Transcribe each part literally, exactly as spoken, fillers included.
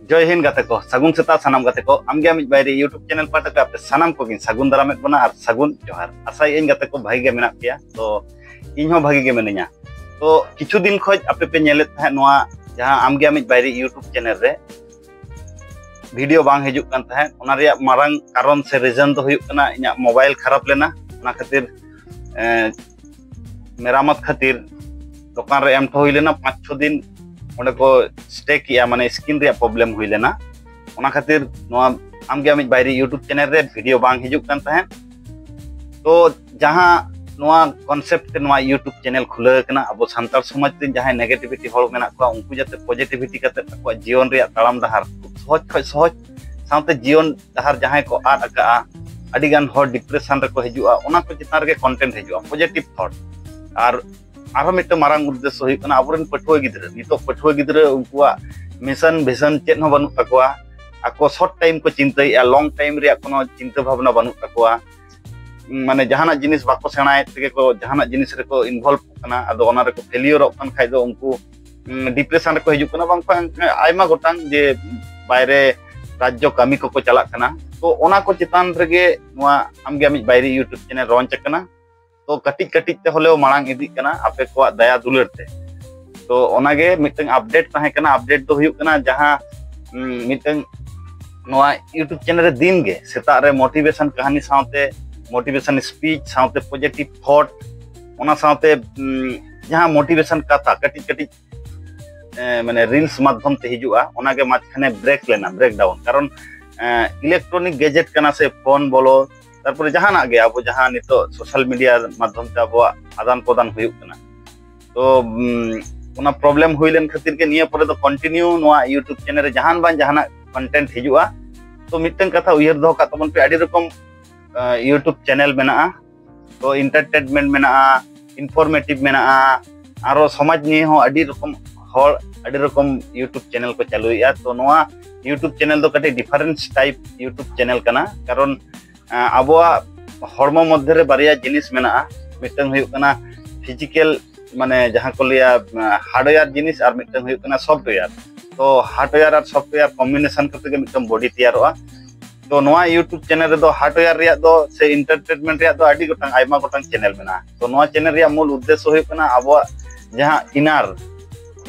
ᱡᱚᱭ ᱦᱤᱱᱫ ᱜᱟᱛᱮ ᱠᱚ, ᱥᱟᱹᱜᱩᱱ ᱥᱮᱛᱟᱜ ᱥᱟᱱᱟᱢ ᱜᱟᱛᱮ ᱠᱚ᱾ ᱟᱢᱜᱮ ᱟᱢᱤᱡ ᱵᱟᱭᱨᱤ YouTube ᱪᱮᱱᱮᱞ ᱯᱟᱦᱴᱟ ᱛᱮ ᱟᱯᱮ ᱥᱟᱱᱟᱢ ᱠᱚᱜᱮᱧ ᱥᱟᱹᱜᱩᱱ ᱫᱟᱨᱟᱢᱮᱫ ᱵᱚᱱᱟ ᱟᱨ ᱥᱟᱹᱜᱩᱱ ᱡᱚᱦᱟᱨ᱾ ᱟᱥᱟᱭᱮᱫ ᱟᱹᱧ ᱜᱟᱛᱮ ᱠᱚ ᱵᱷᱟᱜᱤ ᱜᱮ ᱢᱮᱱᱟᱜ ᱯᱮᱭᱟ᱾ ᱛᱚ ᱤᱧ ᱦᱚᱸ ᱵᱷᱟᱜᱤ ᱜᱮ ᱢᱤᱱᱟᱹᱧᱟ᱾ ᱛᱚ ᱠᱤᱪᱷᱩ ᱫᱤᱱ ᱠᱷᱚᱡ ᱟᱯᱮ ᱯᱮ ᱧᱮᱞᱮᱫ ᱛᱟᱦᱮᱸᱫ ᱱᱚᱣᱟ ᱡᱟᱦᱟᱸ ᱟᱢᱜᱮ ᱟᱢᱤᱡ ᱵᱟᱭᱨᱤ YouTube ᱪᱮᱱᱮᱞ ᱨᱮ ᱵᱷᱤᱰᱤᱭᱳ ᱵᱟᱝ ᱦᱤᱡᱩᱜ ᱠᱟᱱ ᱛᱟᱦᱮᱸᱫ, ᱚᱱᱟ ᱨᱮᱭᱟᱜ ᱢᱟᱨᱟᱝ ᱠᱟᱨᱚᱱ ᱥᱮ ᱨᱤᱡᱚᱱ ᱫᱚ ᱦᱩᱭᱩᱜ ᱠᱟᱱᱟ ᱤᱧᱟᱹᱜ ᱢᱳᱵᱟᱭᱤᱞ ᱠᱷᱟᱨᱟᱯ ᱞᱮᱱᱟ, ᱚᱱᱟ ᱠᱷᱟᱹᱛᱤᱨ ᱮᱸ, ᱢᱮᱨᱟᱢᱚᱛ ᱠᱷᱟᱹᱛᱤᱨ ᱫᱚᱠᱟᱱ ᱨᱮ ᱮᱢ ᱦᱚᱴᱚ ᱦᱩᱭ ᱞᱮᱱᱟ᱾ ᱯᱟᱸᱪ ᱪᱷᱚ ᱫᱤᱱ ᱚᱸᱰᱮ ᱠᱚ ᱥᱴᱮ ᱠᱮᱜᱼᱟ, ᱢᱟᱱᱮ ᱥᱠᱨᱤᱱ ᱨᱮᱭᱟᱜ ᱯᱨᱚᱵᱞᱮᱢ ᱦᱩᱭ ᱞᱮᱱᱟ᱾ ᱚᱱᱟ ᱠᱷᱟᱹᱛᱤᱨ ᱱᱚᱣᱟ ᱟᱢᱜᱮ ᱟᱢᱤᱡ ᱵᱟᱭᱨᱤ YouTube ᱪᱮᱱᱮᱞ ᱨᱮ ᱵᱷᱤᱰᱤᱭᱳ ᱵᱟᱝ ᱦᱤᱡᱩᱜ ᱠᱟᱱ ᱛᱟᱦᱮᱸᱫ᱾ ᱛᱚ ᱡᱟᱦᱟᱸ ᱱᱚᱣᱟ ᱠᱚᱱᱥᱮᱯᱴ ᱛᱮ ᱱᱚᱣᱟ YouTube ᱪᱮᱱᱮᱞ ᱠᱷᱩᱞᱟᱹᱣ ᱠᱟᱱᱟ, ᱟᱵᱚ ᱥᱟᱱᱛᱟᱲ ᱥᱚᱢᱟᱡᱽ ᱨᱮᱱ ᱡᱟᱦᱟᱸᱭ ᱱᱮᱜᱮᱴᱤᱵᱷᱤᱴᱤ ᱦᱚᱲ ᱢᱮᱱᱟᱜ ᱠᱚᱣᱟ, ᱩᱱᱠᱩ ᱡᱟᱛᱮ ᱯᱚᱡᱤᱴᱤᱵᱷᱤᱴᱤ ᱠᱟᱛᱮ ᱟᱠᱚᱣᱟᱜ ᱡᱤᱭᱚᱱ ᱨᱮᱭᱟᱜ ᱛᱟᱲᱟᱢ ᱰᱟᱦᱟᱨ ᱠᱷᱩᱵ ᱥᱚᱦᱚᱡᱽ ᱠᱷᱚᱡ ᱥᱚᱦᱚᱡᱽ, ᱥᱟᱶᱛᱮ ᱡᱤᱭᱚᱱ ᱰᱟᱦᱟᱨ ᱡᱟᱦᱟᱸᱭ ᱠᱚ ᱟᱫ ᱟᱠᱟᱜᱼᱟ, ᱟᱹᱰᱤ ᱜᱟᱱ ᱦᱚᱲ ᱰᱤᱯᱨᱮᱥᱚᱱ ᱨᱮᱠᱚ ᱦᱤᱡᱩᱜᱼᱟ, ᱚᱱᱟ ᱠᱚ ᱪᱮᱛᱟᱱ ᱨᱮᱜᱮ ᱠᱚᱱᱴᱮᱱᱴ ᱦᱤᱡᱩᱜᱼᱟ, ᱯᱚᱡᱤᱴᱤᱵᱷ ᱛᱷᱚᱴ᱾ ᱟᱨ ᱟᱨᱦᱚᱸ ᱢᱤᱫᱴᱟᱝ ᱢᱟᱨᱟᱝ ᱩᱫᱽᱫᱮᱥᱥᱚ ᱦᱩᱭᱩᱜ ᱠᱟᱱᱟ ᱟᱵᱚᱨᱮᱱ ᱯᱟᱹᱴᱷᱩᱣᱟᱹ ᱜᱤᱫᱽᱨᱟᱹ, ᱱᱤᱛᱚᱜ ᱯᱟᱹᱴᱷᱩᱣᱟᱹ ᱜᱤᱫᱽᱨᱟᱹ ᱩᱱᱠᱩᱣᱟᱜ ᱢᱤᱥᱚᱱ ᱵᱷᱤᱥᱚᱱ ᱪᱮᱫ ᱦᱚᱸ ᱵᱟᱹᱱᱩᱜ ᱛᱟᱠᱚᱣᱟ᱾ ᱟᱠᱚ ᱥᱚᱨᱴ ᱴᱟᱭᱤᱢ ᱠᱚ ᱪᱤᱱᱛᱟᱹᱭᱮᱫᱼᱟ, ᱞᱚᱝ ᱴᱟᱭᱤᱢ ᱨᱮᱭᱟᱜ ᱠᱳᱱᱳ ᱪᱤᱱᱛᱟᱹ ᱵᱷᱟᱵᱽᱱᱟ ᱵᱟᱹᱱᱩᱜ ᱛᱟᱠᱚᱣᱟ᱾ ᱢᱟᱱᱮ ᱡᱟᱦᱟᱱᱟᱜ ᱡᱤᱱᱤᱥ ᱵᱟᱠᱚ ᱥᱮᱬᱟᱭᱮᱫ ᱛᱮᱜᱮ ᱠᱚ ᱡᱟᱦᱟᱱᱟᱜ ᱡᱤᱱᱤᱥ ᱨᱮᱠᱚ ᱤᱱᱵᱷᱚᱞᱵᱷ ᱠᱟᱱᱟ, ᱟᱫᱚ ᱚᱱᱟ ᱨᱮᱠᱚ ᱯᱷᱮᱞᱤᱭᱚᱨᱚᱜ ᱠᱟᱱ ᱠᱷᱟᱡ ᱫᱚ ᱩᱱᱠᱩ ᱰᱤᱯᱨᱮᱥᱚᱱ ᱨᱮᱠᱚ ᱦᱤᱡᱩᱜ ᱠᱟᱱᱟ, ᱵᱟᱝᱠᱷᱟᱱ ᱟᱭᱢᱟ ᱜᱚᱴᱟᱝ ᱡᱮ ᱵᱟᱭᱨᱮ ᱨᱟᱡᱽᱡᱚ ᱠᱟᱹᱢᱤ ᱠᱚᱠᱚ ᱪᱟᱞᱟᱜ ᱠᱟᱱᱟ᱾ ᱛᱚ ᱚᱱᱟ ᱠᱚ ᱪᱮᱛᱟᱱ ᱨᱮᱜᱮ ᱱᱚᱣᱟ ᱟᱢᱜᱮ ᱟᱢᱤᱡ ᱵᱟᱭᱨᱤ YouTube ᱪᱮᱱᱮᱞ ᱞᱚᱧᱪ ᱟᱠᱟᱱᱟ᱾ ᱛᱚ ᱠᱟᱹᱴᱤᱡ ᱠᱟᱹᱴᱤᱡ ᱛᱮ ᱦᱚᱞᱮᱣ ᱢᱟᱲᱟᱝ ᱤᱫᱤᱜ ᱠᱟᱱᱟ ᱟᱯᱮ ᱠᱚᱣᱟᱜ ᱫᱟᱭᱟ ᱫᱩᱞᱟᱹᱲ ᱛᱮ᱾ ᱛᱚ ᱚᱱᱟᱜᱮ ᱢᱤᱫᱴᱟᱝ ᱟᱯᱰᱮᱴ ᱛᱟᱦᱮᱸ ᱠᱟᱱᱟ᱾ ᱟᱯᱰᱮᱴ ᱫᱚ ᱦᱩᱭᱩᱜ ᱠᱟᱱᱟ ᱡᱟᱦᱟᱸ, ᱩᱸ, ᱢᱤᱫᱴᱟᱝ ᱱᱚᱣᱟ YouTube ᱪᱮᱱᱮᱞ ᱨᱮ ᱫᱤᱱ ᱜᱮ ᱥᱮᱛᱟᱜ ᱨᱮ ᱢᱳᱴᱤᱵᱷᱮᱥᱚᱱ ᱠᱟᱹᱦᱱᱤ ᱥᱟᱶᱛᱮ ᱢᱳᱴᱤᱵᱷᱮᱥᱚᱱ ᱥᱯᱤᱪ ᱥᱟᱶᱛᱮ ᱯᱚᱡᱤᱴᱤᱵᱷ ᱛᱷᱚᱴ, ᱚᱱᱟ ᱥᱟᱶᱛᱮ, ᱩᱸ, ᱡᱟᱦᱟᱸ ᱢᱳᱴᱤᱵᱷᱮᱥᱚᱱ ᱠᱟᱛᱷᱟ ᱠᱟᱹᱴᱤᱡ ᱠᱟᱹᱴᱤᱡ, ᱮ, ᱢᱟᱱᱮ ᱨᱤᱞᱥ ᱢᱟᱫᱽᱫᱷᱚᱢ ᱛᱮ ᱦᱤᱡᱩᱜᱼᱟ, ᱚᱱᱟᱜᱮ ᱢᱟᱡᱷᱠᱷᱟᱱᱮ ᱵᱨᱮᱠ ᱞᱮᱱᱟ, ᱵᱨᱮᱠᱰᱟᱣᱩᱱ᱾ ᱠᱟᱨᱚᱱ ᱤᱞᱮᱠᱴᱨᱚᱱᱤᱠ ᱜᱮᱡᱮᱴ ᱠᱟᱱᱟ ᱥᱮ ᱯᱷᱳᱱ ᱵᱚᱞᱚ, ᱛᱟᱨᱯᱚᱨᱮ ᱡᱟᱦᱟᱱᱟᱜ ᱜᱮ ᱟᱵᱚ ᱡᱟᱦᱟᱸ ᱱᱤᱛᱚᱜ ᱥᱳᱥᱟᱞ ᱢᱤᱰᱤᱭᱟ ᱢᱟᱫᱽᱫᱷᱚᱢ ᱛᱮ ᱟᱵᱚᱣᱟᱜ ᱟᱫᱟᱱ ᱯᱨᱚᱫᱟᱱ ᱦᱩᱭᱩᱜ ᱠᱟᱱᱟ᱾ ᱛᱚ, ᱩᱢ, ᱚᱱᱟ ᱯᱨᱚᱵᱞᱮᱢ ᱦᱩᱭ ᱞᱮᱱ ᱠᱷᱟᱹᱛᱤᱨ ᱜᱮ ᱱᱤᱭᱟᱹ ᱯᱚᱨᱮ ᱫᱚ ᱠᱚᱱᱴᱤᱱᱤᱭᱩ ᱱᱚᱣᱟ YouTube ᱪᱮᱱᱮᱞ ᱨᱮ ᱡᱟᱦᱟᱱ ᱵᱟᱝ ᱡᱟᱦᱟᱱᱟᱜ ᱠᱚᱱᱴᱮᱱᱴ ᱦᱤᱡᱩᱜᱼᱟ᱾ ᱛᱚ ᱢᱤᱫᱴᱟᱝ ᱠᱟᱛᱷᱟ ᱩᱭᱦᱟᱹᱨ ᱫᱚᱦᱚ ᱠᱟᱜ ᱛᱟᱵᱚᱱ ᱯᱮ, ᱟᱹᱰᱤ ᱨᱚᱠᱚᱢ, ᱟ, YouTube ᱪᱮᱱᱮᱞ ᱢᱮᱱᱟᱜᱼᱟ᱾ ᱛᱚ ᱮᱱᱴᱟᱨᱴᱮᱱᱢᱮᱱᱴ ᱢᱮᱱᱟᱜᱼᱟ, ᱤᱱᱯᱷᱚᱨᱢᱮᱴᱤᱵᱷ ᱢᱮᱱᱟᱜᱼᱟ, ᱟᱨᱚ ᱥᱚᱢᱟᱡᱽ ᱱᱤᱭᱮ ᱦᱚᱸ ᱟᱹᱰᱤ ᱨᱚᱠᱚᱢ ᱦᱚᱲ ᱟᱹᱰᱤ ᱨᱚᱠᱚᱢ YouTube ᱪᱮᱱᱮᱞ ᱠᱚ ᱪᱟᱹᱞᱩᱭᱮᱫᱼᱟ᱾ ᱛᱚ ᱱᱚᱣᱟ YouTube ᱪᱮᱱᱮᱞ ᱫᱚ ᱠᱟᱹᱴᱤᱡ ᱰᱤᱯᱷᱟᱨᱮᱱᱥ ᱴᱟᱭᱤᱯ YouTube ᱪᱮᱱᱮᱞ ᱠᱟᱱᱟ, ᱠᱟᱨᱚᱱ, ᱟ, ᱟᱵᱚᱣᱟᱜ ᱦᱚᱲᱢᱚ ᱢᱚᱫᱽᱫᱷᱮ ᱨᱮ ᱵᱟᱨᱭᱟ ᱡᱤᱱᱤᱥ ᱢᱮᱱᱟᱜᱼᱟ᱾ ᱢᱤᱫᱴᱟᱝ ᱦᱩᱭᱩᱜ ᱠᱟᱱᱟ ᱯᱷᱤᱡᱤᱠᱮᱞ, ᱢᱟᱱᱮ ᱡᱟᱦᱟᱸ ᱠᱚ ᱞᱟᱹᱭᱟ, ᱟ, ᱦᱟᱨᱰᱣᱮᱭᱟᱨ ᱡᱤᱱᱤᱥ, ᱟᱨ ᱢᱤᱫᱴᱟᱝ ᱦᱩᱭᱩᱜ ᱠᱟᱱᱟ ᱥᱚᱯᱷᱴᱣᱮᱭᱟᱨ᱾ ᱛᱚ hardware ᱟᱨ software combination ᱠᱟᱛᱮ ᱜᱮ ᱢᱤᱫᱴᱟᱝ body ᱛᱮᱭᱟᱨᱚᱜᱼᱟ᱾ ᱛᱚ ᱱᱚᱣᱟ YouTube channel ᱨᱮᱫᱚ hardware ᱨᱮᱭᱟᱜ ᱫᱚ ᱥᱮ entertainment ᱨᱮᱭᱟᱜ ᱫᱚ ᱟᱹᱰᱤ ᱜᱚᱴᱟᱝ, ᱟᱭᱢᱟ ᱜᱚᱴᱟᱝ channel ᱢᱮᱱᱟᱜᱼᱟ᱾ ᱛᱚ ᱱᱚᱣᱟ channel ᱨᱮᱭᱟᱜ ᱢᱩᱞ ᱩᱫᱽᱫᱮᱥᱥᱚ ᱦᱩᱭᱩᱜ ᱠᱟᱱᱟ ᱟᱵᱚᱣᱟᱜ ᱡᱟᱦᱟᱸ inner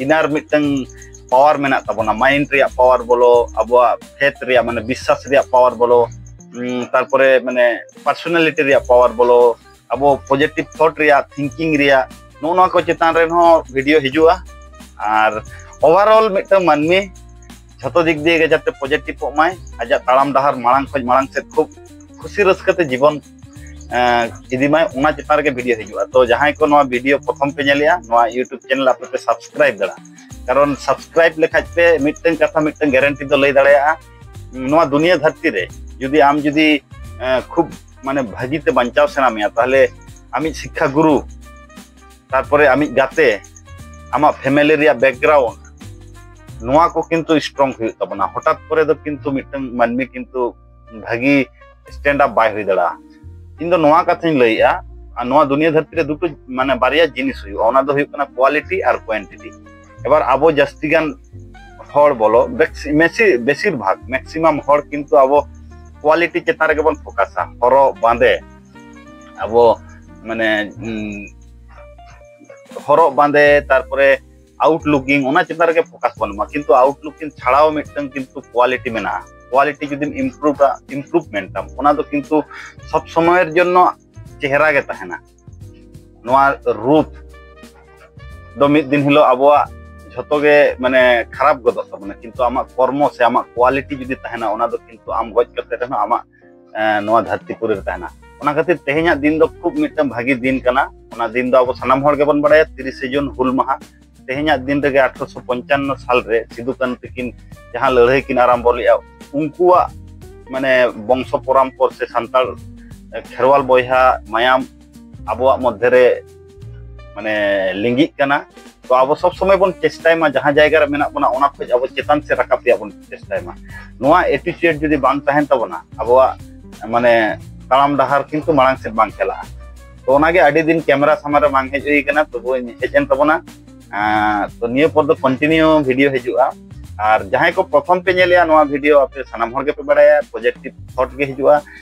inner ᱢᱤᱫᱴᱟᱝ power ᱢᱮᱱᱟᱜ ᱛᱟᱵᱚᱱᱟ, mind ᱨᱮᱭᱟᱜ power ᱵᱚᱞᱚ, ᱟᱵᱚᱣᱟᱜ faith ᱨᱮᱭᱟᱜ ᱢᱟᱱᱮ ᱵᱤᱥᱥᱟᱥ ᱨᱮᱭᱟᱜ power ᱵᱚᱞᱚ, ᱩᱸ, ᱛᱟᱨᱯᱚᱨᱮ ᱢᱟᱱᱮ personality ᱨᱮᱭᱟᱜ power ᱵᱚᱞᱚ, ᱟᱵᱚ positive thought ᱨᱮᱭᱟᱜ, thinking ᱨᱮᱭᱟᱜ, ᱱᱚᱜᱼᱚ ᱱᱚᱣᱟ ᱠᱚ ᱪᱮᱛᱟᱱ ᱨᱮᱱ ᱦᱚᱸ video ᱦᱤᱡᱩᱜᱼᱟ᱾ ᱟᱨ overall ᱢᱤᱫᱴᱟᱝ ᱢᱟᱹᱱᱢᱤ ᱡᱷᱚᱛᱚ ᱫᱤᱠ ᱫᱤᱭᱮ ᱜᱮ ᱡᱟᱛᱮ positive ᱚᱜ ᱢᱟᱭ, ᱟᱡᱟᱜ ᱛᱟᱲᱟᱢ ᱰᱟᱦᱟᱨ ᱢᱟᱲᱟᱝ ᱠᱷᱚᱱ ᱢᱟᱲᱟᱝ ᱥᱮᱫ ᱠᱷᱩᱵ ᱠᱷᱩᱥᱤ ᱨᱟᱹᱥᱠᱟᱹ ᱛᱮ ᱡᱤᱵᱚᱱ, ᱮᱸ, ᱤᱫᱤ ᱢᱟᱭ, ᱚᱱᱟ ᱪᱮᱛᱟᱱ ᱨᱮᱜᱮ video ᱦᱤᱡᱩᱜᱼᱟ᱾ ᱛᱚ ᱡᱟᱦᱟᱸᱭ ᱠᱚ ᱱᱚᱣᱟ video ᱯᱨᱚᱛᱷᱚᱢ ᱯᱮ ᱧᱮᱞᱮᱜᱼᱟ, ᱱᱚᱣᱟ YouTube channel ᱟᱯᱮ ᱯᱮ subscribe ᱫᱟᱲᱮᱭᱟᱜᱼᱟ, ᱠᱟᱨᱚᱱ subscribe ᱞᱮᱠᱷᱟᱡ ᱯᱮ ᱢᱤᱫᱴᱟᱝ ᱠᱟᱛᱷᱟ, ᱢᱤᱫᱴᱟᱝ guarantee ᱫᱚ ᱞᱟᱹᱭ ᱫᱟᱲᱮᱭᱟᱜᱼᱟ, ᱱᱚᱣᱟ ᱫᱩᱱᱤᱭᱟᱹ ᱫᱷᱟᱹᱨᱛᱤ ᱨᱮ ᱡᱩᱫᱤ ᱟᱢ ᱡᱩᱫᱤ, ᱮᱸ, ᱠᱷᱩᱵ ᱢᱟᱱᱮ ᱵᱷᱟᱹᱜᱤ ᱛᱮ ᱵᱟᱧᱪᱟᱣ ᱥᱟᱱᱟ ᱢᱮᱭᱟ, ᱛᱟᱦᱚᱞᱮ ᱟᱢᱤᱡ ᱥᱤᱠᱠᱷᱟ ᱜᱩᱨᱩ, ᱛᱟᱨᱯᱚᱨᱮ ᱟᱢᱤᱡ ᱜᱟᱛᱮ, ᱟᱢᱟᱜ family ᱨᱮᱭᱟᱜ background, ᱱᱚᱣᱟ ᱠᱚ ᱠᱤᱱᱛᱩ strong ᱦᱩᱭᱩᱜ ᱛᱟᱵᱚᱱᱟ᱾ ᱦᱚᱴᱟᱛ ᱠᱚᱨᱮ ᱫᱚ ᱠᱤᱱᱛᱩ ᱢᱤᱫᱴᱟᱝ ᱢᱟᱹᱱᱢᱤ ᱠᱤᱱᱛᱩ ᱵᱷᱟᱹᱜᱤ stand up ᱵᱟᱭ ᱦᱩᱭ ᱫᱟᱲᱮᱭᱟᱜᱼᱟ᱾ ᱤᱧ ᱫᱚ ᱱᱚᱣᱟ ᱠᱟᱛᱷᱟᱧ ᱞᱟᱹᱭᱮᱜᱼᱟ, ᱟᱨ ᱱᱚᱣᱟ ᱫᱩᱱᱤᱭᱟᱹ ᱫᱷᱟᱹᱨᱛᱤ ᱨᱮ ᱫᱩᱴᱳ, ᱢᱟᱱᱮ ᱵᱟᱨᱭᱟ ᱡᱤᱱᱤᱥ ᱦᱩᱭᱩᱜᱼᱟ, ᱚᱱᱟ ᱫᱚ ᱦᱩᱭᱩᱜ ᱠᱟᱱᱟ quality ᱟᱨ quantity᱾ ᱮᱵᱟᱨ ᱟᱵᱚ ᱡᱟᱹᱥᱛᱤ ᱜᱟᱱ ᱦᱚᱲ ᱵᱚᱞᱚ, ᱵᱮᱥ-, ᱵᱮᱥᱤ-, ᱵᱮᱥᱤᱨ ᱵᱷᱟᱜᱽ maximum ᱦᱚᱲ ᱠᱤᱱᱛᱩ ᱟᱵᱚ quality ᱪᱮᱛᱟᱱ ᱨᱮᱜᱮ ᱵᱚᱱ ᱯᱷᱳᱠᱟᱥᱟ, ᱦᱚᱨᱚᱜ ᱵᱟᱸᱫᱮ, ᱟᱵᱚ ᱢᱟᱱᱮ, ᱩᱸ, ᱦᱚᱨᱚᱜ ᱵᱟᱸᱫᱮ, ᱛᱟᱨᱯᱚᱨᱮ out looking, ᱚᱱᱟ ᱪᱮᱛᱟᱱ ᱨᱮᱜᱮ ᱯᱷᱳᱠᱟᱥ ᱵᱚᱱ ᱮᱢᱟ, ᱠᱤᱱᱛᱩ out looking ᱪᱷᱟᱲᱟᱣ ᱢᱤᱫᱴᱟᱝ ᱠᱤᱱᱛᱩ quality ᱢᱮᱱᱟᱜᱼᱟ᱾ Quality ᱡᱩᱫᱤᱢ improve ᱟ, improvement ᱛᱟᱢ, ᱚᱱᱟ ᱫᱚ ᱠᱤᱱᱛᱩ ᱥᱚᱵ ᱥᱚᱢᱚᱭᱮᱨ ᱡᱚᱱᱱᱚ ᱪᱮᱦᱨᱟ ᱜᱮ ᱛᱟᱦᱮᱱᱟ᱾ ᱱᱚᱣᱟ ᱨᱩᱯ ᱫᱚ ᱢᱤᱫ ᱫᱤᱱ ᱦᱤᱞᱳᱜ ᱟᱵᱚᱣᱟᱜ ᱡᱷᱚᱛᱚ ᱜᱮ ᱢᱟᱱᱮ ᱠᱷᱟᱨᱟᱯ ᱜᱚᱫᱚᱜ ᱛᱟᱵᱚᱱᱟ, ᱠᱤᱱᱛᱩ ᱟᱢᱟᱜ ᱠᱚᱨᱢᱚ ᱥᱮ ᱟᱢᱟᱜ quality ᱡᱩᱫᱤ ᱛᱟᱦᱮᱱᱟ, ᱚᱱᱟ ᱫᱚ ᱠᱤᱱᱛᱩ ᱟᱢ ᱜᱚᱡ ᱠᱟᱛᱮ ᱨᱮᱦᱚᱸ ᱟᱢᱟᱜ, ᱮᱸ, ᱱᱚᱣᱟ ᱫᱷᱟᱹᱨᱛᱤ ᱯᱩᱨᱤ ᱨᱮ ᱛᱟᱦᱮᱱᱟ᱾ ᱚᱱᱟ ᱠᱷᱟᱹᱛᱤᱨ ᱛᱮᱦᱮᱧᱟᱜ ᱫᱤᱱ ᱫᱚ ᱠᱷᱩᱵ ᱢᱤᱫᱴᱟᱝ ᱵᱷᱟᱹᱜᱤ ᱫᱤᱱ ᱠᱟᱱᱟ᱾ ᱚᱱᱟ ᱫᱤᱱ ᱫᱚ ᱟᱵᱚ ᱥᱟᱱᱟᱢ ᱦᱚᱲ ᱜᱮᱵᱚᱱ ᱵᱟᱲᱟᱭᱟ, ᱛᱤᱨᱤᱥᱮ ᱡᱩᱱ ᱦᱩᱞ ᱢᱟᱦᱟ᱾ ᱛᱮᱦᱮᱧᱟᱜ ᱫᱤᱱ ᱨᱮᱜᱮ ᱟᱴᱷᱨᱚᱥᱚ ᱯᱚᱧᱪᱟᱱᱱᱚ ᱥᱟᱞ ᱨᱮ ᱥᱤᱫᱩ ᱠᱟᱹᱱᱦᱩ ᱛᱟᱹᱠᱤᱱ ᱡᱟᱦᱟᱸ ᱞᱟᱹᱲᱦᱟᱹᱭ ᱠᱤᱱ ᱟᱨᱟᱢᱵᱚ ᱞᱮᱫᱼᱟ, ᱩᱱᱠᱩᱣᱟᱜ ᱢᱟᱱᱮ ᱵᱚᱝᱥᱚ ᱯᱚᱨᱟᱢᱯᱚᱨ ᱥᱮ ᱥᱟᱱᱛᱟᱲ, ᱮ, ᱠᱷᱮᱨᱣᱟᱞ ᱵᱚᱭᱦᱟ ᱢᱟᱭᱟᱢ ᱟᱵᱚᱣᱟᱜ ᱢᱚᱫᱽᱫᱷᱮ ᱨᱮ ᱢᱟᱱᱮ ᱞᱤᱸᱜᱤᱜ ᱠᱟᱱᱟ᱾ ᱛᱚ ᱟᱵᱚ ᱥᱚᱵ ᱥᱚᱢᱚᱭ ᱵᱚᱱ ᱪᱮᱥᱴᱟᱭ ᱢᱟ, ᱡᱟᱦᱟᱸ ᱡᱟᱭᱜᱟ ᱨᱮ ᱢᱮᱱᱟᱜ ᱵᱚᱱᱟ ᱚᱱᱟ ᱠᱷᱚᱱ ᱟᱵᱚ ᱪᱮᱛᱟᱱ ᱥᱮᱫ ᱨᱟᱠᱟᱵ ᱨᱮᱭᱟᱜ ᱵᱚᱱ ᱪᱮᱥᱴᱟᱭ ᱢᱟ᱾ ᱱᱚᱣᱟ attitude ᱡᱩᱫᱤ ᱵᱟᱝ ᱛᱟᱦᱮᱱ ᱛᱟᱵᱚᱱᱟ, ᱟᱵᱚᱣᱟᱜ ᱢᱟᱱᱮ ᱛᱟᱲᱟᱢ ᱰᱟᱦᱟᱨ ᱠᱤᱱᱛᱩ ᱢᱟᱲᱟᱝ ᱥᱮᱫ ᱵᱟᱝ ᱪᱟᱞᱟᱜᱼᱟ᱾ ᱛᱚ ᱚᱱᱟᱜᱮ ᱟᱹᱰᱤ ᱫᱤᱱ ᱠᱮᱢᱮᱨᱟ ᱥᱟᱢᱟᱝ ᱨᱮ ᱵᱟᱝ ᱦᱮᱡ ᱦᱩᱭ ᱠᱟᱱᱟ, ᱛᱚᱵᱩᱧ ᱦᱮᱡ ᱮᱱ ᱛᱟᱵᱚᱱᱟ᱾ ᱟᱸ, ᱛᱚ ᱱᱤᱭᱟᱹ ᱯᱚᱨ ᱫᱚ continue video ᱦᱤᱡᱩᱜᱼᱟ᱾ ᱟᱨ ᱡᱟᱦᱟᱸᱭ ᱠᱚ ᱯᱨᱚᱛᱷᱚᱢ ᱯᱮ ᱧᱮᱞᱮᱜᱼᱟ ᱱᱚᱣᱟ ᱵᱷᱤᱰᱤᱭᱳ, ᱟᱯᱮ ᱥᱟᱱᱟᱢ ᱦᱚᱲ ᱜᱮᱯᱮ ᱵᱟᱲᱟᱭᱟ ᱯᱚᱡᱤᱴᱤᱵᱷ ᱛᱷᱚᱴ ᱜᱮ ᱦᱤᱡᱩᱜᱼᱟ᱾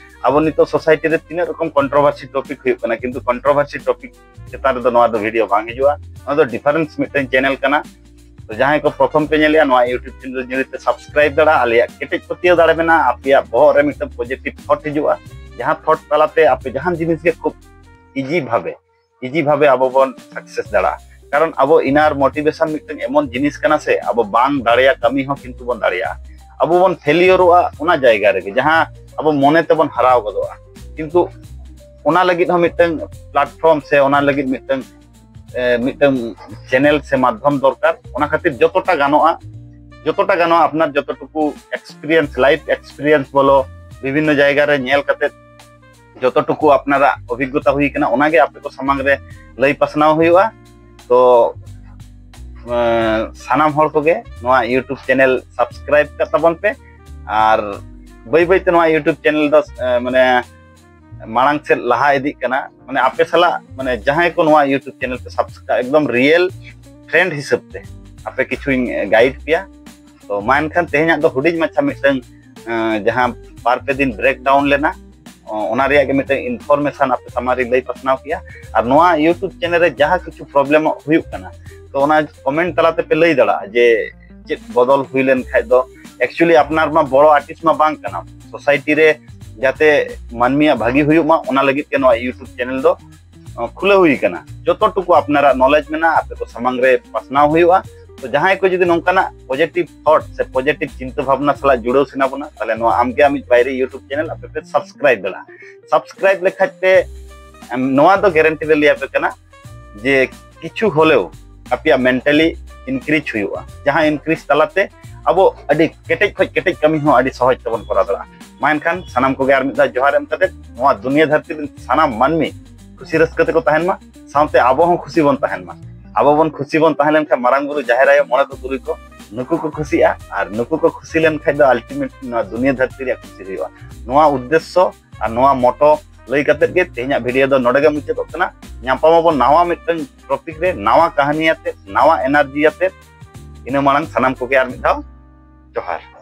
ᱟᱵᱚ ᱱᱤᱛᱚᱜ ᱥᱳᱥᱟᱭᱴᱤ ᱨᱮ ᱛᱤᱱᱟᱹᱜ ᱨᱚᱠᱚᱢ ᱠᱚᱱᱴᱨᱳᱵᱷᱟᱨᱥᱤ ᱴᱚᱯᱤᱠ ᱦᱩᱭᱩᱜ ᱠᱟᱱᱟ, ᱠᱤᱱᱛᱩ ᱠᱚᱱᱴᱨᱳᱵᱷᱟᱨᱥᱤ ᱴᱚᱯᱤᱠ ᱪᱮᱛᱟᱱ ᱨᱮᱫᱚ ᱱᱚᱣᱟ ᱫᱚ ᱵᱷᱤᱰᱤᱭᱳ ᱵᱟᱝ ᱦᱤᱡᱩᱜᱼᱟ᱾ ᱱᱚᱣᱟ ᱫᱚ ᱰᱤᱯᱷᱟᱨᱮᱱᱥ ᱢᱤᱫᱴᱮᱱ ᱪᱮᱱᱮᱞ ᱠᱟᱱᱟ᱾ ᱛᱚ ᱡᱟᱦᱟᱸᱭ ᱠᱚ ᱯᱨᱚᱛᱷᱚᱢ ᱯᱮ ᱧᱮᱞᱮᱜᱼᱟ ᱱᱚᱣᱟ YouTube ᱪᱮᱱᱮᱞ ᱡᱩᱫᱤ ᱯᱮ ᱥᱟᱵᱥᱠᱨᱟᱭᱤᱵ ᱫᱟᱲᱮᱭᱟᱜᱼᱟ, ᱟᱞᱮᱭᱟᱜ ᱠᱮᱴᱮᱡ ᱯᱟᱹᱛᱭᱟᱹᱣ ᱫᱟᱲᱮ ᱢᱮᱱᱟᱜᱼᱟ, ᱟᱯᱮᱭᱟᱜ ᱵᱚᱦᱚᱜ ᱨᱮ ᱢᱤᱫᱴᱮᱱ ᱯᱚᱡᱤᱴᱤᱵᱷ ᱛᱷᱚᱴ ᱦᱤᱡᱩᱜᱼᱟ, ᱡᱟᱦᱟᱸ ᱛᱷᱚᱴ ᱛᱟᱞᱟᱛᱮ ᱟᱯᱮ ᱡᱟᱦᱟᱱ ᱡᱤᱱᱤᱥ ᱜᱮ ᱠᱷᱩᱵ ᱤᱡᱤ ᱵᱷᱟᱵᱮ ᱤᱡᱤ ᱵᱷᱟᱵᱮ ᱟᱵᱚ ᱵᱚᱱ ᱥᱟᱠᱥᱮᱥ ᱫᱟᱲᱮᱭᱟᱜᱼᱟ᱾ ᱠᱟᱨᱚᱱ ᱟᱵᱚ ᱤᱱᱟᱨ ᱢᱳᱴᱤᱵᱷᱮᱥᱚᱱ ᱢᱤᱫᱴᱟᱝ ᱮᱢᱚᱱ ᱡᱤᱱᱤᱥ ᱠᱟᱱᱟ ᱥᱮ, ᱟᱵᱚ ᱵᱟᱝ ᱫᱟᱲᱮᱭᱟᱜ ᱠᱟᱹᱢᱤ ᱦᱚᱸ ᱠᱤᱱᱛᱩ ᱵᱚᱱ ᱫᱟᱲᱮᱭᱟᱜᱼᱟ᱾ ᱟᱵᱚ ᱵᱚᱱ ᱯᱷᱮᱞᱤᱭᱚᱨᱚᱜᱼᱟ ᱚᱱᱟ ᱡᱟᱭᱜᱟ ᱨᱮᱜᱮ ᱡᱟᱦᱟᱸ ᱟᱵᱚ ᱢᱚᱱᱮ ᱛᱮᱵᱚᱱ ᱦᱟᱨᱟᱣ ᱜᱚᱫᱚᱜᱼᱟ, ᱠᱤᱱᱛᱩ ᱚᱱᱟ ᱞᱟᱹᱜᱤᱫ ᱦᱚᱸ ᱢᱤᱫᱴᱟᱝ ᱯᱞᱟᱴᱯᱷᱚᱨᱢ ᱥᱮ ᱚᱱᱟ ᱞᱟᱹᱜᱤᱫ ᱢᱤᱫᱴᱟᱝ ᱮ, ᱢᱤᱫᱴᱟᱝ ᱪᱮᱱᱮᱞ ᱥᱮ ᱢᱟᱫᱽᱫᱷᱚᱢ ᱫᱚᱨᱠᱟᱨ᱾ ᱚᱱᱟ ᱠᱷᱟᱹᱛᱤᱨ ᱡᱚᱛᱚᱴᱟ ᱜᱟᱱᱚᱜᱼᱟ, ᱡᱚᱛᱚᱴᱟ ᱜᱟᱱᱚᱜᱼᱟ ᱟᱯᱱᱟᱨ ᱡᱚᱛᱚᱴᱩᱠᱩ ᱮᱠᱥᱯᱤᱨᱤᱭᱮᱱᱥ, ᱞᱟᱭᱤᱯᱷ ᱮᱠᱥᱯᱤᱨᱤᱭᱮᱱᱥ ᱵᱚᱞᱚ, ᱵᱤᱵᱷᱤᱱᱱᱚ ᱡᱟᱭᱜᱟ ᱨᱮ ᱧᱮᱞ ᱠᱟᱛᱮ ᱡᱚᱛᱚᱴᱩᱠᱩ ᱟᱯᱱᱟᱨᱟᱜ ᱚᱵᱷᱤᱜᱽᱜᱚᱛᱟ ᱦᱩᱭ ᱠᱟᱱᱟ, ᱚᱱᱟᱜᱮ ᱟᱯᱮ ᱠᱚ ᱥᱟᱢᱟᱝ ᱨᱮ ᱞᱟᱹᱭ ᱯᱟᱥᱱᱟᱣ ᱦᱩᱭᱩᱜᱼᱟ᱾ ᱛᱚ ᱮ, ᱥᱟᱱᱟᱢ ᱦᱚᱲ ᱠᱚᱜᱮ ᱱᱚᱣᱟ YouTube ᱪᱮᱱᱮᱞ ᱥᱟᱵᱥᱠᱨᱟᱭᱤᱵ ᱠᱟᱜ ᱛᱟᱵᱚᱱ ᱯᱮ᱾ ᱟᱨ ᱵᱟᱹᱭ ᱵᱟᱹᱭᱛᱮ ᱱᱚᱣᱟ YouTube ᱪᱮᱱᱮᱞ ᱫᱚ ᱮ, ᱢᱟᱱᱮ ᱢᱟᱲᱟᱝ ᱥᱮᱫ ᱞᱟᱦᱟ ᱤᱫᱤᱜ ᱠᱟᱱᱟ᱾ ᱢᱟᱱᱮ ᱟᱯᱮ ᱥᱟᱞᱟᱜ, ᱢᱟᱱᱮ ᱡᱟᱦᱟᱸᱭ ᱠᱚ ᱱᱚᱣᱟ YouTube ᱪᱮᱱᱮᱞ ᱯᱮ ᱥᱟᱵᱥᱠᱨᱟᱭᱤᱵ, ᱮᱠᱫᱚᱢ ᱨᱤᱭᱮᱞ ᱯᱷᱨᱮᱱᱰ ᱦᱤᱥᱟᱹᱵ ᱛᱮ ᱟᱯᱮ ᱠᱤᱪᱷᱩᱧ ᱜᱟᱭᱤᱰ ᱯᱮᱭᱟ᱾ ᱛᱚ ᱢᱟ ᱮᱱᱠᱷᱟᱱ ᱛᱮᱦᱮᱧᱟᱜ ᱫᱚ ᱦᱩᱰᱤᱧ ᱢᱟᱪᱷᱟ ᱢᱤᱫᱴᱟᱝ ᱮ, ᱡᱟᱦᱟᱸ ᱵᱟᱨ ᱯᱮ ᱫᱤᱱ ᱵᱨᱮᱠ ᱰᱟᱣᱩᱱ ᱞᱮᱱᱟ, ᱚ, ᱚᱱᱟ ᱨᱮᱭᱟᱜ ᱜᱮ ᱢᱤᱫᱴᱟᱝ ᱤᱱᱯᱷᱚᱨᱢᱮᱥᱚᱱ ᱟᱯᱮ ᱥᱟᱢᱟᱝ ᱨᱤᱧ ᱞᱟᱹᱭ ᱯᱟᱥᱱᱟᱣ ᱠᱮᱭᱟ᱾ ᱟᱨ ᱱᱚᱣᱟ YouTube ᱪᱮᱱᱮᱞ ᱨᱮ ᱡᱟᱦᱟᱸ ᱠᱤᱪᱷᱩ ᱯᱨᱚᱵᱞᱮᱢ ᱦᱩᱭᱩᱜ ᱠᱟᱱᱟ, ᱛᱚ ᱚᱱᱟ ᱠᱚᱢᱮᱱᱴ ᱛᱟᱞᱟ ᱛᱮᱯᱮ ᱞᱟᱹᱭ ᱫᱟᱲᱮᱭᱟᱜᱼᱟ ᱡᱮ ᱪᱮᱫ ᱵᱚᱫᱚᱞ ᱦᱩᱭ ᱞᱮᱱ ᱠᱷᱟᱡ ᱫᱚ᱾ ᱮᱠᱪᱩᱭᱮᱞᱤ ᱟᱯᱱᱟᱨ ᱢᱟ ᱵᱚᱲᱚ ᱟᱨᱴᱤᱥᱴ ᱢᱟ ᱵᱟᱝ ᱠᱟᱱᱟᱢ, ᱥᱳᱥᱟᱭᱴᱤ ᱨᱮ ᱡᱟᱛᱮ ᱢᱟᱹᱱᱢᱤᱭᱟᱜ ᱵᱷᱟᱹᱜᱤ ᱦᱩᱭᱩᱜ ᱢᱟ ᱚᱱᱟ ᱞᱟᱹᱜᱤᱫ ᱜᱮ ᱱᱚᱣᱟ YouTube ᱪᱮᱱᱮᱞ ᱫᱚ ᱠᱷᱩᱞᱟᱹᱣ ᱦᱩᱭ ᱠᱟᱱᱟ᱾ ᱡᱚᱛᱚ ᱴᱩᱠᱩ ᱟᱯᱱᱟᱨᱟᱜ ᱱᱚᱞᱮᱡᱽ ᱢᱮᱱᱟᱜᱼᱟ ᱟᱯᱮ ᱠᱚ ᱥᱟᱢᱟᱝ ᱨᱮ ᱯᱟᱥᱱᱟᱣ ᱦᱩᱭᱩᱜᱼᱟ᱾ ᱛᱚ ᱡᱟᱦᱟᱸᱭ ᱠᱚ ᱡᱩᱫᱤ ᱱᱚᱝᱠᱟᱱᱟᱜ ᱯᱚᱡᱤᱴᱤᱵᱷ ᱛᱷᱚᱴ ᱥᱮ ᱯᱚᱡᱤᱴᱤᱵᱷ ᱪᱤᱱᱛᱟᱹ ᱵᱷᱟᱵᱽᱱᱟ ᱥᱟᱞᱟᱜ ᱡᱩᱲᱟᱹᱣ ᱥᱟᱱᱟ ᱵᱚᱱᱟ, ᱛᱟᱦᱞᱮ ᱱᱚᱣᱟ ᱟᱢᱜᱮ ᱟᱢᱤᱡ ᱵᱟᱭᱨᱤ YouTube ᱪᱮᱱᱮᱞ ᱟᱯᱮ ᱯᱮ ᱥᱟᱵᱥᱠᱨᱟᱭᱤᱵ ᱫᱟᱲᱮᱭᱟᱜᱼᱟ᱾ ᱥᱟᱵᱥᱠᱨᱟᱭᱤᱵ ᱞᱮᱠᱷᱟᱡ ᱯᱮ ᱮᱢ, ᱱᱚᱣᱟ ᱫᱚ ᱜᱮᱨᱮᱱᱴᱤ ᱞᱮ ᱞᱟᱹᱭ ᱟᱯᱮ ᱠᱟᱱᱟ ᱡᱮ ᱠᱤᱪᱷᱩ ᱦᱚᱞᱮᱣ ᱟᱯᱮᱭᱟᱜ ᱢᱮᱱᱴᱟᱞᱤ ᱤᱱᱠᱨᱤᱡᱽ ᱦᱩᱭᱩᱜᱼᱟ, ᱡᱟᱦᱟᱸ ᱤᱱᱠᱨᱤᱡᱽ ᱛᱟᱞᱟᱛᱮ ᱟᱵᱚ ᱟᱹᱰᱤ ᱠᱮᱴᱮᱡ ᱠᱷᱚᱡ ᱠᱮᱴᱮᱡ ᱠᱟᱹᱢᱤ ᱦᱚᱸ ᱟᱹᱰᱤ ᱥᱚᱦᱚᱡᱽ ᱛᱮᱵᱚᱱ ᱠᱚᱨᱟᱣ ᱫᱟᱲᱮᱭᱟᱜᱼᱟ᱾ ᱢᱟ ᱮᱱᱠᱷᱟᱱ ᱥᱟᱱᱟᱢ ᱠᱚᱜᱮ ᱟᱨ ᱢᱤᱫ ᱫᱷᱟᱣ ᱡᱚᱦᱟᱨ ᱮᱢ ᱠᱟᱛᱮ ᱱᱚᱣᱟ ᱫᱩᱱᱤᱭᱟᱹ ᱫᱷᱟᱹᱨᱛᱤ ᱨᱮᱱ ᱥᱟᱱᱟᱢ ᱢᱟᱹᱱᱢᱤ ᱠᱷᱩᱥᱤ ᱨᱟᱹᱥᱠᱟᱹ ᱛᱮᱠᱚ ᱛᱟᱦᱮᱱ ᱢᱟ, ᱥᱟᱶᱛᱮ ᱟᱵᱚ ᱦᱚᱸ ᱠᱷᱩᱥᱤ ᱵᱚᱱ ᱛᱟᱦᱮᱱ ᱢᱟ᱾ ᱟᱵᱚ ᱵᱚᱱ ᱠᱷᱩᱥᱤ ᱵᱚᱱ ᱛᱟᱦᱮᱸ ᱞᱮᱱᱠᱷᱟᱱ ᱢᱟᱨᱟᱝ ᱵᱩᱨᱩ, ᱡᱟᱦᱮᱨ ᱟᱭᱳ, ᱢᱚᱬᱮ ᱠᱚ ᱛᱩᱨᱩᱭ ᱠᱚ ᱱᱩᱠᱩ ᱠᱚ ᱠᱷᱩᱥᱤᱜᱼᱟ, ᱟᱨ ᱱᱩᱠᱩ ᱠᱚ ᱠᱷᱩᱥᱤ ᱞᱮᱱᱠᱷᱟᱡ ᱫᱚ ᱟᱞᱴᱤᱢᱮᱴ ᱱᱚᱣᱟ ᱫᱩᱱᱤᱭᱟᱹ ᱫᱷᱟᱹᱨᱛᱤ ᱨᱮᱭᱟᱜ ᱠᱷᱩᱥᱤ ᱦᱩᱭᱩᱜᱼᱟ᱾ ᱱᱚᱣᱟ ᱩᱫᱽᱫᱮᱥᱥᱚ ᱟᱨ ᱱᱚᱣᱟ ᱢᱚᱴᱚ ᱞᱟᱹᱭ ᱠᱟᱛᱮᱫ ᱜᱮ ᱛᱮᱦᱮᱧᱟᱜ ᱵᱷᱤᱰᱤᱭᱳ ᱫᱚ ᱱᱚᱰᱮ ᱜᱮ ᱢᱩᱪᱟᱹᱫᱚᱜ ᱠᱟᱱᱟ᱾ ᱧᱟᱯᱟᱢ ᱟᱵᱚᱱ ᱱᱟᱣᱟ ᱢᱤᱫᱴᱟᱝ ᱴᱚᱯᱤᱠ ᱨᱮ, ᱱᱟᱣᱟ ᱠᱟᱹᱦᱱᱤ ᱟᱛᱮᱫ, ᱱᱟᱣᱟ ᱮᱱᱟᱨᱡᱤ ᱟᱛᱮᱫ᱾ ᱤᱱᱟᱹ ᱢᱟᱲᱟᱝ ᱥᱟᱱᱟᱢ ᱠᱚᱜᱮ ᱟᱨ ᱢᱤᱫ ᱫᱷᱟᱣ ᱡᱚᱦᱟᱨ᱾